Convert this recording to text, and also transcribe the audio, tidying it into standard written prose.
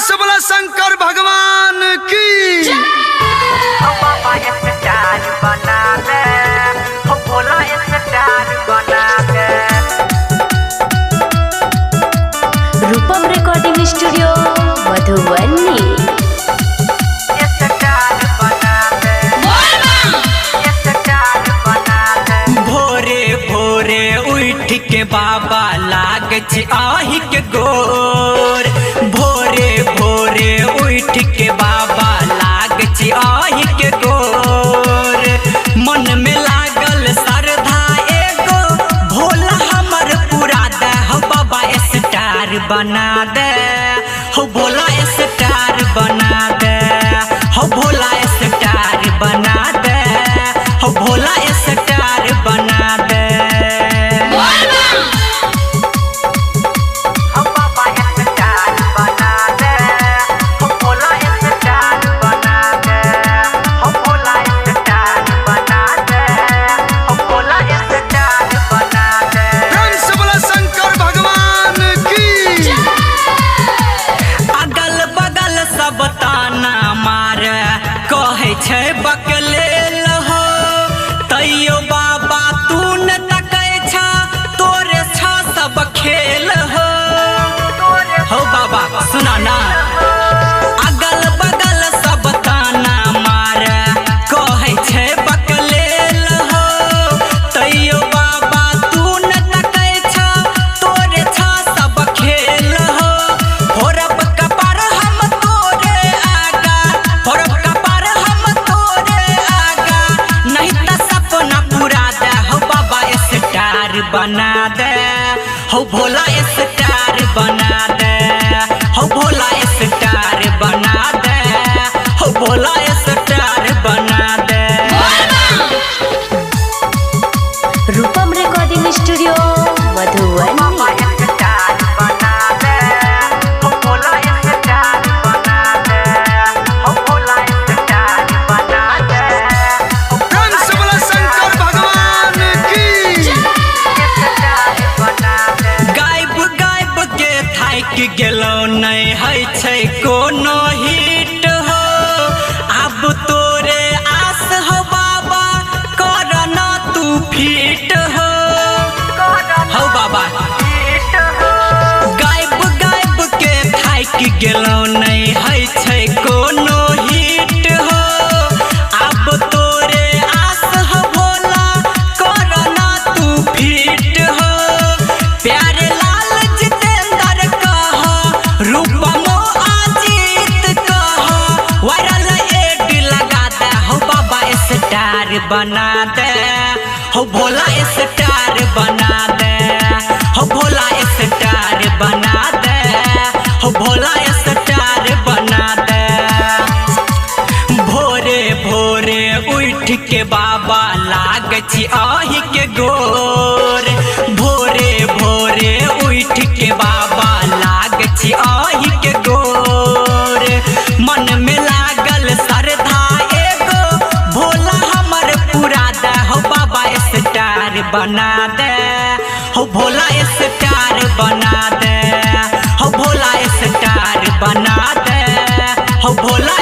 से बोला शंकर भगवान की। बाबा स्टार बना दे, हो भोला स्टार बना दे। रूपम रिकॉर्डिंग स्टूडियो मधुबनी। स्टार बना दे, स्टार बना दे। भोरे भोरे उठ के बाबा लाग छी आही के गोर। भोरे भोरे उठ के बाबा लाग छी आही के गोर। मन में लागल श्रद्धा एगो भोला हमर पूरा दे। हो बाबा स्टार बना दे, हो भोला स्टार बना दे, हो भोला स्टार बना दे, हो भोला स्टार बना दे। हो बाबा स्टार बना दे, हो भोला स्टार बना दे, हो भोला स्टार बना दे, हो भोला स्टार बना दे। प्रेम से बोला शंकर भगवान की। अगल बगल सब ताना मार कहै छै बकलेल हो, तैयो बाबा तू न तकै छ तोरे छ सब खेल हो। हो बाबा सुना ना, अगल बगल सब ताना मार कहै छै बकलेल हो, तैयो बाबा तू न तकै छ तोरे छ सब खेल हो। फोड़ब कपार हम तोरे आगा, फोड़ब कपार हम तोरे आगा, नहीं त सपना पूरा दे। हो बाबा स्टार बना दे, हो भोला स्टार बना दे, हो भोला स्टार बना दे, हो भोला स्टार बना दे। रूपम रिकॉर्डिंग स्टूडियो मधुबनी। बाबा स्टार बना दे, हो भोला स्टार बना दे, हो भोला स्टार बना दे। प्रेम से बोला शंकर भगवान की। स्टार बना दे। गायब गायब के थाकि गेलौ नहीं है छै कोनो हिट हो, अब तोरे आस हो बाबा कर न तू फिट हो। हो बाबा गायब गायब के थाकि गेलौ नहीं है छै कोनो हिट हो, अब तोरे आस हो भोला कर न तू फिट हो। प्यारे लाल जितेंद्र कह, रूपमो अजीत कह, वायरल एड लगा दे। हो बाबा स्टार बना दे, हो भोला स्टार बना दे, हो भोला स्टार बना दे, हो भोला स्टार बना दे। भोरे भोरे उठ के बाबा लाग छी आही के गोर। भोरे भोरे उठ के बाबा लाग छी आही के गोर। मन में लागल श्रद्धा एगो भोला हमर पूरा दे। हो बाबा स्टार बना दे, हो भोला स्टार बना दे, हो भोला स्टार बना दे, हो भोला।